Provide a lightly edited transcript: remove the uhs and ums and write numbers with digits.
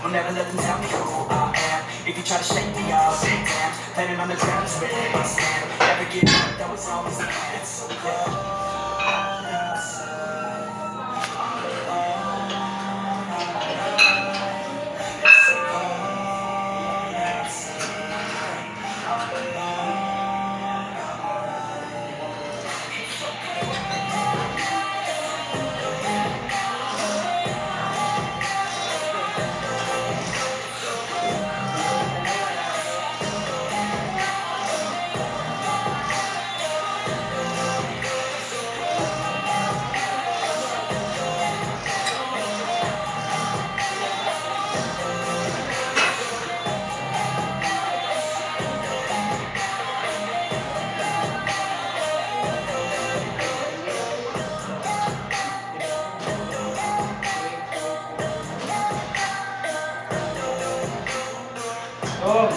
Will never let them tell me who I am. If you try to shake me, I'll be damned. Planet on the ground is where I stand. Never give up, that was always the plan. It's so cold outside. I'm alone, I'm alright. It's so cold outside. I'm alone, I'm alright. It's so cold. Oh.